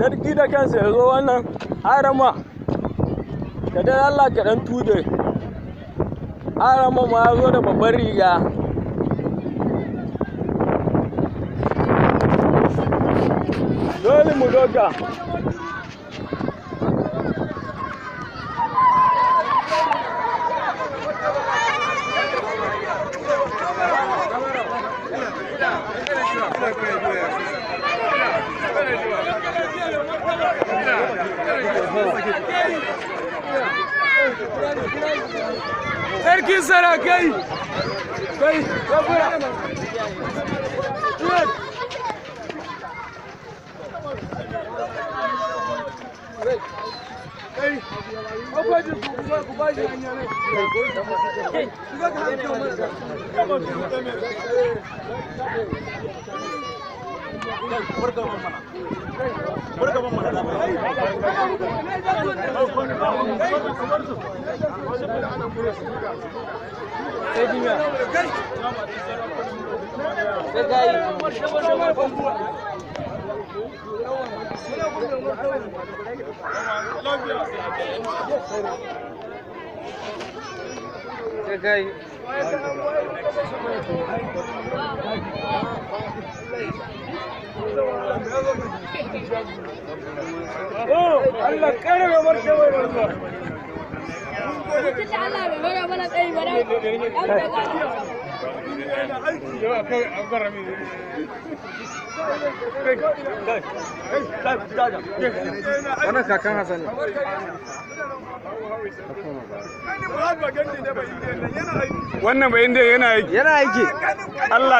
Sarki da kansa ya zo wannan arama. Ka dai Allah ka dan tuge. Arama ma ya zo da babbar riga. Dole mu doka. Sarkin sarakai! Kai, gafura! Kai, akwai ku ba shi hanya ne. Shiga ka hanka Sai dimiya. Sai gayi. Sai gayi. Allah kare mai martaba da zuwa. Mutum da Allah bai bara mana tsayi ba dan dan da Wannan kakan Hassan ne. Wannan bai inda yana aiki. Yana aiki. Allah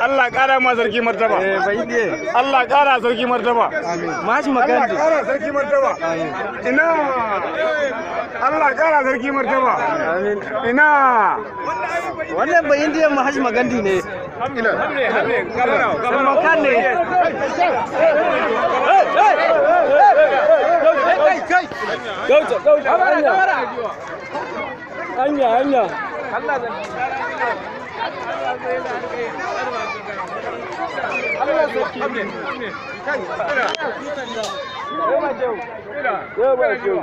Allah kara ma sarki martaba. Eh, bai indiya. Allah kara sarki martaba. Amin. Mashi Allah Magandi. kara sarki martaba. Ina. Allah kara sarki martaba. Amin. Ina. Wannan bai indiyan Mahaji Magandi ne. Salman ne. Gauta, gauta, hanya. Hanya, hanya. Yau ba kyau.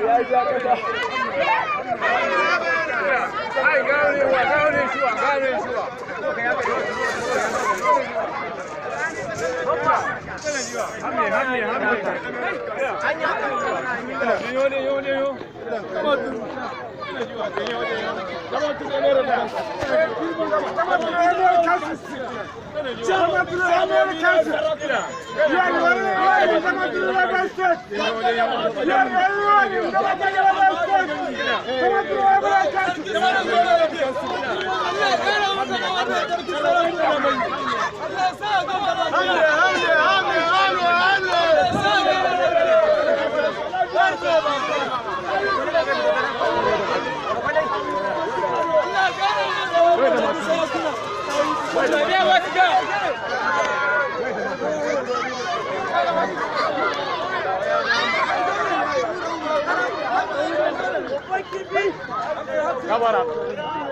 Ya ja kasa.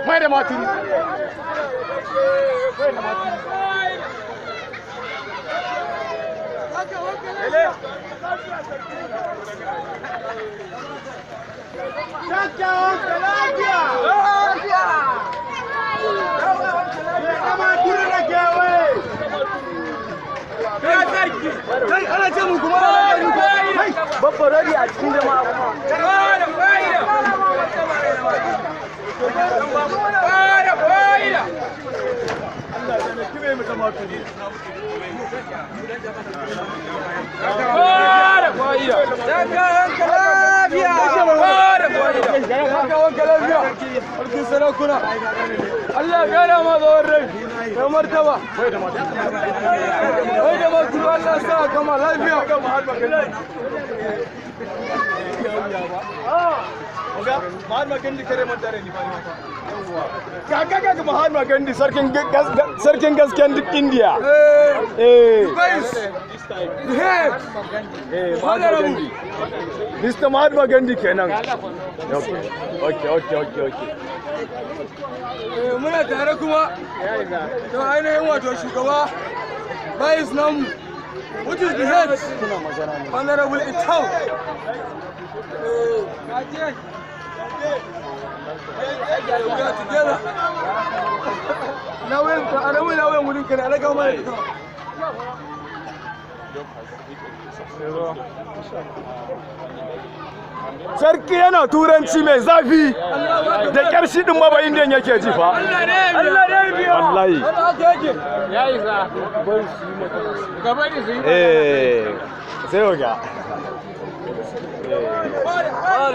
Mai da maturu. Babba rari a cikin jama'a kuma. Sarkin sarakuna. Allah ya kara ma tsawon rai. Da martaba. Bai da maturu Allah sa kama lafiya. Mabiya ba. Oga, Mahatma Gandhi kare manta da ni fa ni ma fa. Kaka kaka Mahatma Gandhi, sarkin gasken duk India. Eh, Eh, Vice, the head, eh, Mahatma Gandhi. Mr. Mahatma Gandhi kenan. Okay. Eh, muna tare kuma da ainihin wato shugaba Vice namu, which is the head, Honorable Itau. Eh, we are together. Na wayan ka, ana wayan wurin ka ne, ana gama da ita. Sarki yana turanci mai zafi da kyar shi din ma ba Indiyan yake ji fa. Allah ne biya. Wallahi. Wannan haka yake. Eh, sai oga. Ah,